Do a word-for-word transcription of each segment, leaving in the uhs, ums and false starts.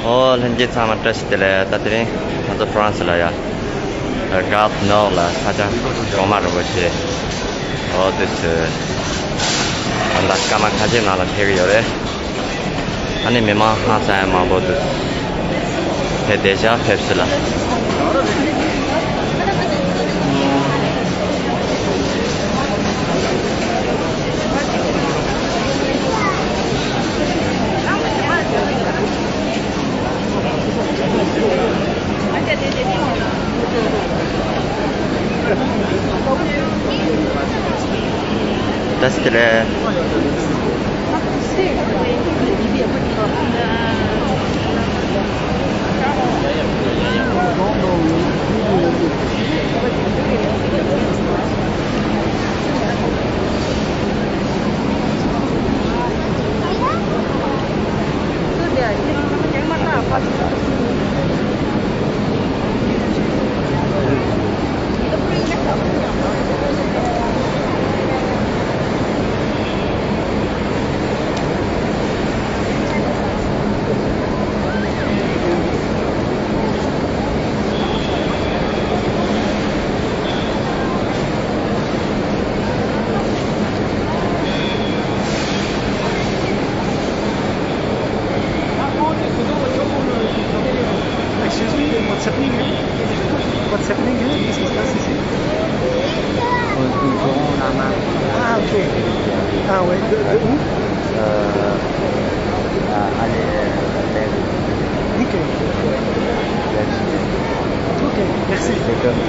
ཨོ་ལྷན་རྒྱས་ཚང་མ་བཀྲ་ཤིས་བདེ་ལེགས། ད་དེ་རིང་ང་ཚོ་ཧྥ་རན་སི་ལ་ཡ་གྷར་ནོར་ལ་ས་ཆ་གོང་མ་རིན་པོ་ཆེ། ཨོ་དུས་ཚོད་ད་ལྟ་སྐར་མ་ཁ་ཤས་ནང་ལ་ཕེབས་ཀྱི་ཡོད་རེད། ཨ་ནི་མི་མང་ཧང་སང་ཡ་མང་པོ་འདུག་དེ་བསྡད་བཞག་ཕེབས་སྲིད་ལ། ད་སི་ཏི་ལེ། Excuse me, what's happening here? What's happening here? This is what is it? On, on tourne là-bas. Ah, ok. Ah, ouais, de, de où? Euh, à, à l'est, l'est. Ok. L'est. Ok, merci. C'est comme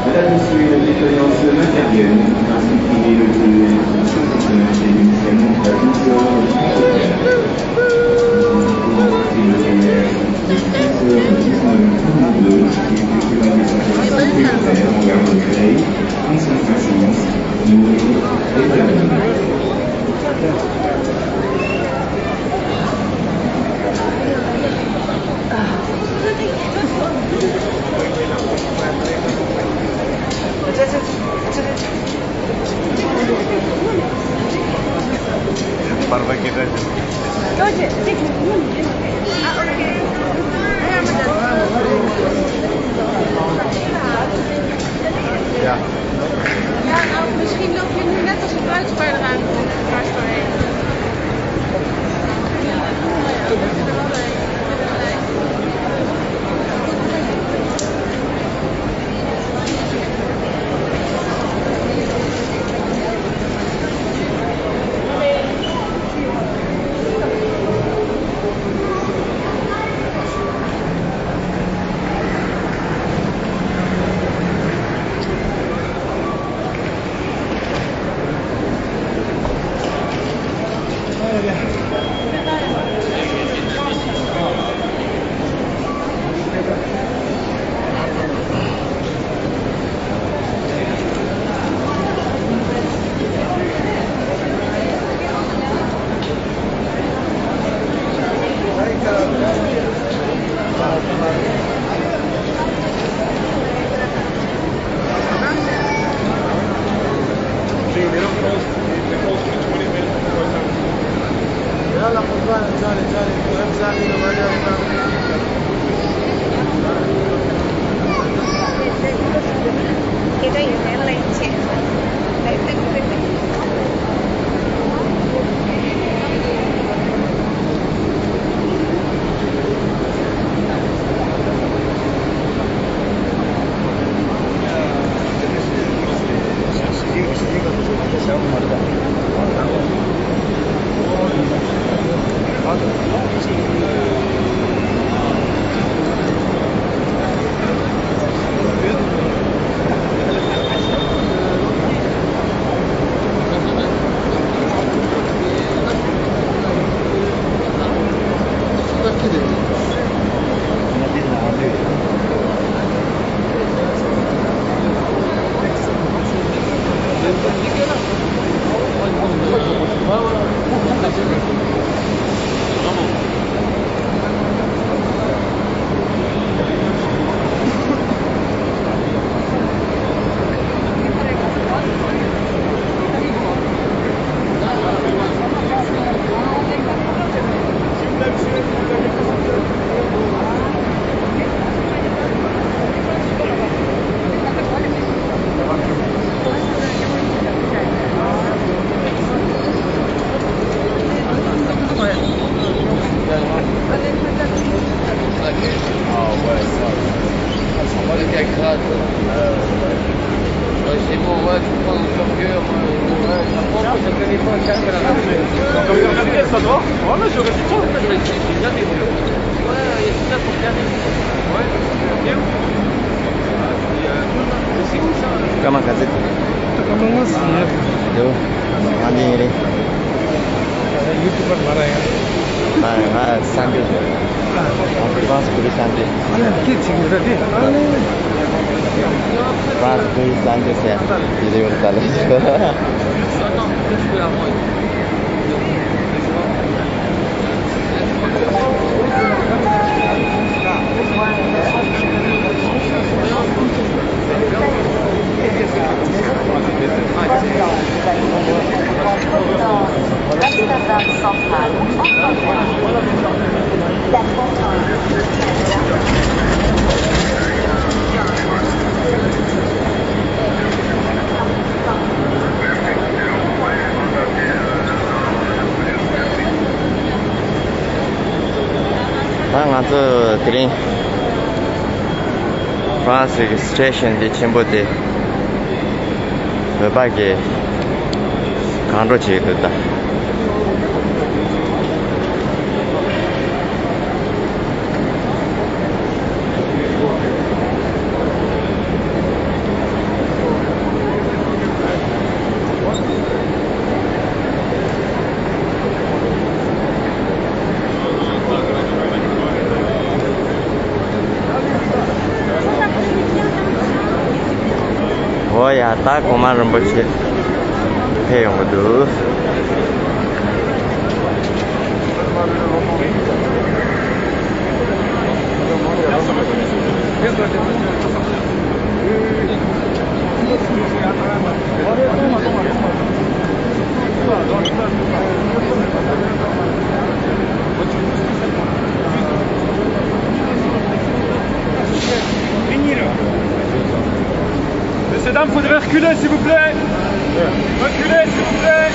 Mesdames, Messieurs, la défaillance matérielle, ainsi qu'il est le plus cent quatre-vingt-dix à douze heures. སྐར་མ་ག་ཚོད་འདུག་སྐར་མ་ལྔ་ཟིན་ཡོད། འདུག་ང་འདི་ཡིན་རེད། ཡུ་ཊུབ་པར་མ་ར་ཡང་། ང་ང་སངས་རྒྱས་རེད། ང་ཧྥ་རན་སི་ཀུ་རི་སངས་རྒྱས། ཨ་ལས་སྐད་ཆེ་གི་ར་དེ་ཨ་ལས། ཧྥ་རན་སི་ཀུ་རི་སངས་རྒྱས་ཟེར་དེ་རེད་ཡོད་ད་ལས། ད་ང་ཚོ་དེ་རིང་ཧྥ་རན་སི་གི་སི་ཊེ་ཤན་འདི་ཆེན་པོ་དེ་བོད་པ་གིས་གང་འགྲོ་བྱེད་ཀྱི་འདུག་ད། འོ་ཡ། ད་གོང་མ་རིན་པོ་ཆེ་ཕེབས་ཡོང་གི་འདུག Messieurs, dames, faudrait reculer, s'il vous plaît. Reculer, s'il vous plaît.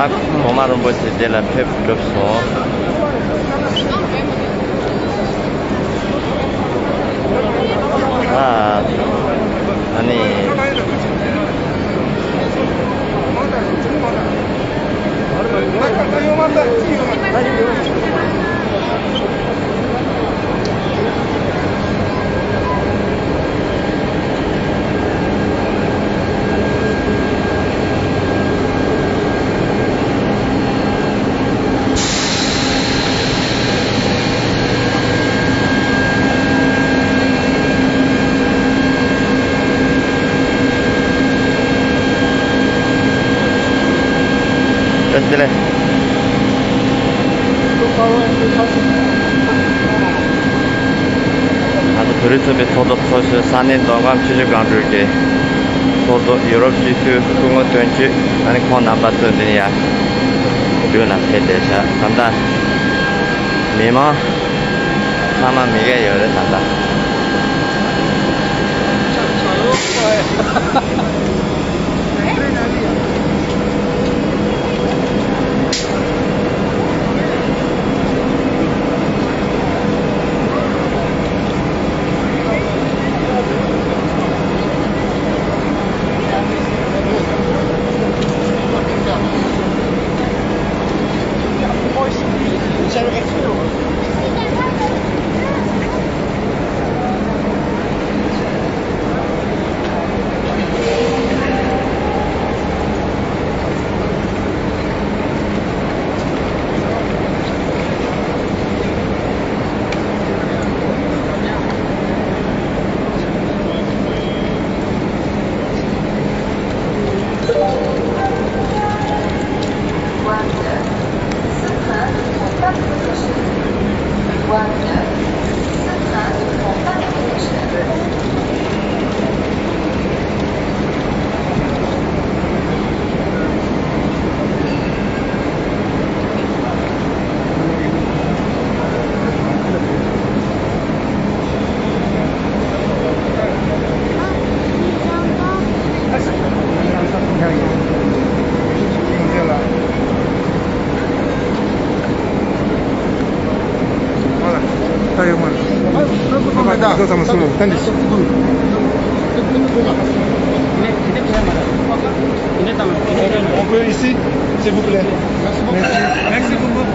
ཨ། གོང་མ་རིན་པོ་ཆེ་དེ་ལ་ཕེབས་གྲུབ་སོང་། ཨ། ཨ་ནི། བཀྲ་ཤིས་བདེ་ལེགས། ང་ཚོ་བོད་རིགས་ཚོགས་པའི་ཚོགས་གཙོ་ཚོགས་གཞོན་ས་གནས་མདོ་ཁམས་ཆུ་བཞི་སྒང་དྲུག་གི་ཚོགས་གཙོ་ཡུ་རོབ་སྤྱི་འཐུས་སྐུ་ངོ་དོན་གཅོད། ཨ་ནི་ཁོང་རྣམ་པ་ཚོ་འདི་ནས་ཡར་མདུན་ལ་ཕེབས་བསྡད་ཤག་ད་ལྟ་མི་མང་ཚང་མ་མི་སྐད་ཡོད་རེད་ད་ལྟ། On peut ici, s'il vous plaît. Merci. Merci beaucoup.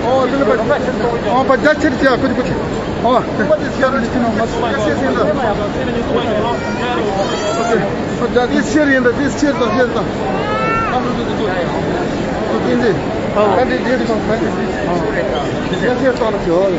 ཨོ། དེ་ལ་པ། ཨོ། པ་རྒྱ་ཆེར་བྱས། ཁུ་ཆུ་ཁུ་ཆུ། ཨོ། དེ་ཤེར་ཡིན་ད། དེ་ཤེར་དང་ཤེར་དང་། ཨ་ནི་དེ་དེ་དེ་དེ་དེ་དེ་དེ་དེ་ཤེར་དང་ལ་ཤོར།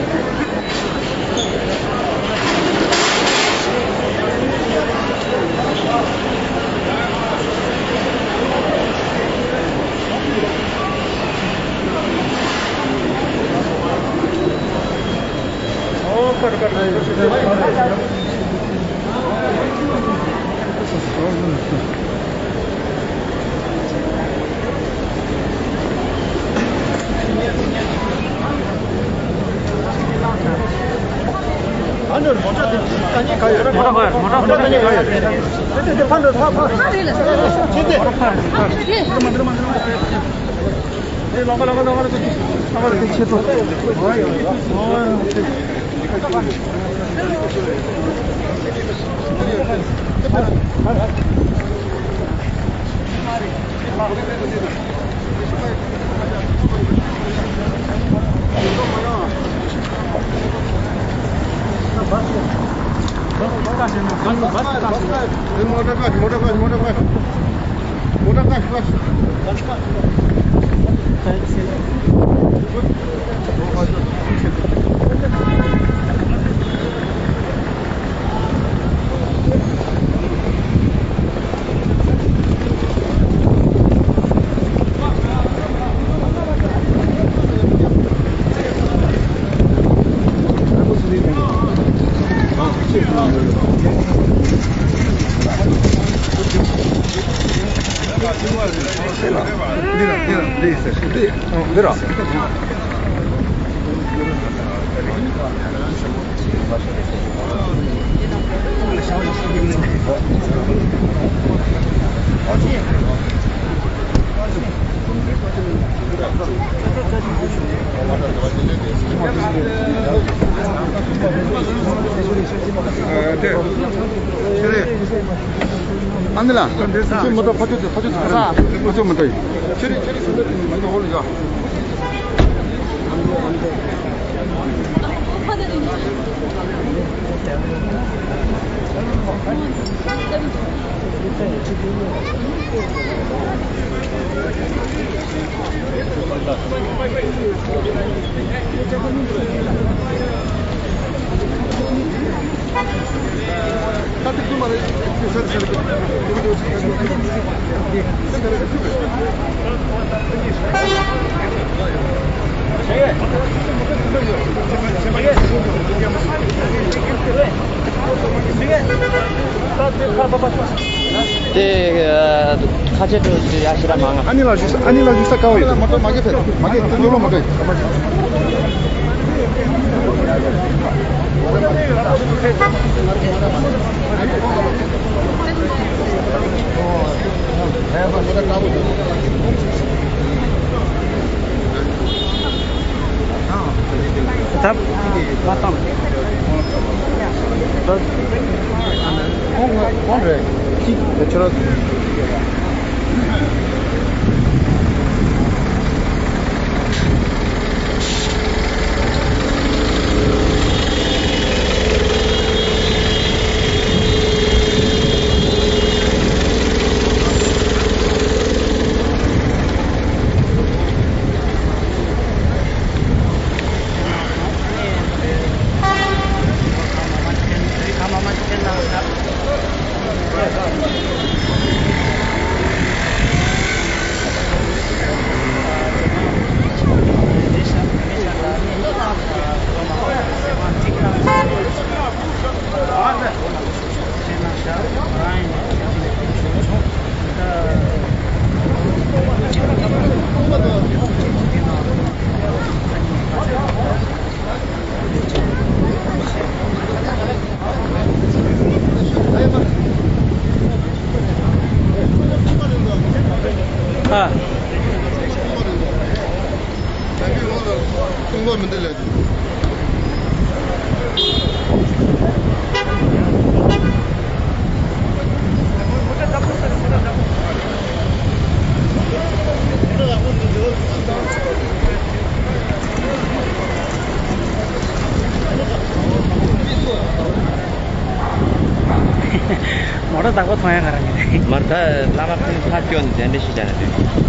འདི་ར། འདི་ར། འདི་ཟེར། འདི། འདི་ར། ཨ་ནི་ལ། ཁྱོད་མོ་ཏོ་ཕ་ཆོས་ཕ་ཆོས་ཕ་ཆོས་མོ་ཏོ་ཡིན། ཁྱོད་རེ་ཁྱོད་རེ་སུ་འདྲ་དེ་མོ་ཏོ་ཧོ་ལ་ཡ། དེ་ཁ་ཆེ་ཏུ་ཡ་ཤི་ར་མ་ང་། ཨ་ནི་ལ་ཞུ་ས། ཨ་ནི་ལ་ཞུ་ས་ཀ་བ་ཡོད། མ་ཏོ་མ་གི་ཕེ། མ་གི་ཏུ་ལོ་མ་ཏོ། ད་ང་དང་ཁོང་ཁོང་རེད། ཁྱི་དེ་ཆུ་ར། ངོ་མི་འདི་ལས། མོ་ཊ་བདག་པོ་མཐོང་ཡ་ག་རང་གི་རེད། མར་ད་བླ་མ་ཁོང་ཕར་སྐྱོད་ནས་གདན་འདྲེན་ཞིག་བྱས་ན་འདོད།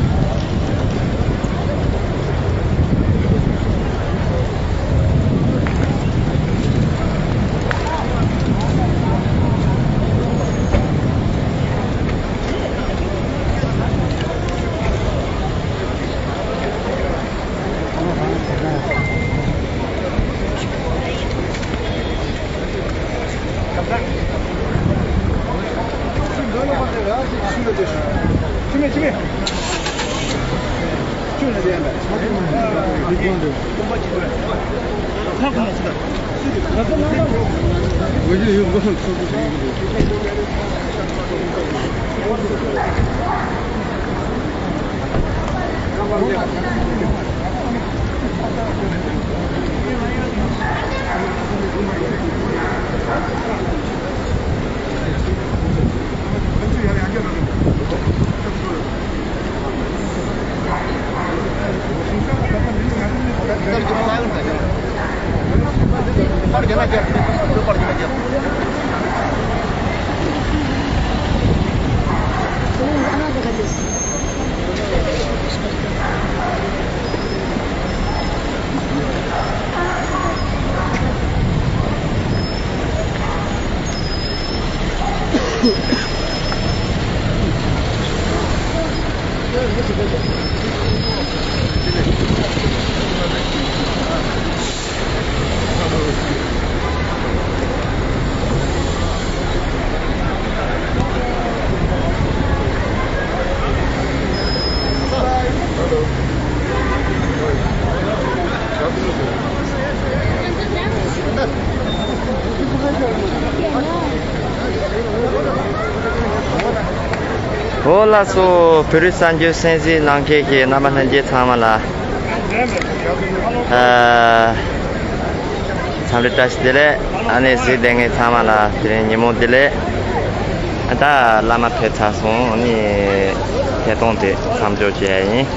འོ་ལགས་སོ། བོད་རིགས་གསར་འགྱུར་གསན་གཟིགས་གནང་མཁན་གྱི་རྣམ་པ་ལྷན་རྒྱས་ཚང་མ་ལ། ཨ། འཚམས་འདྲི་བཀྲ་ཤིས་བདེ་ལེགས། ཨ་ནི་གཟིགས་བསྡད་མཁན་ཚང་མ་ལ་དེ་རིང་ཉིན་མོ་བདེ་ལེགས། ད་བླ་མ་ཕེབས་ཚར་སོང་། ཨ་ནི་ཐད་གཏོང་དེ་མཚམས་འཇོག་བྱེད་ཡ་ཡིན།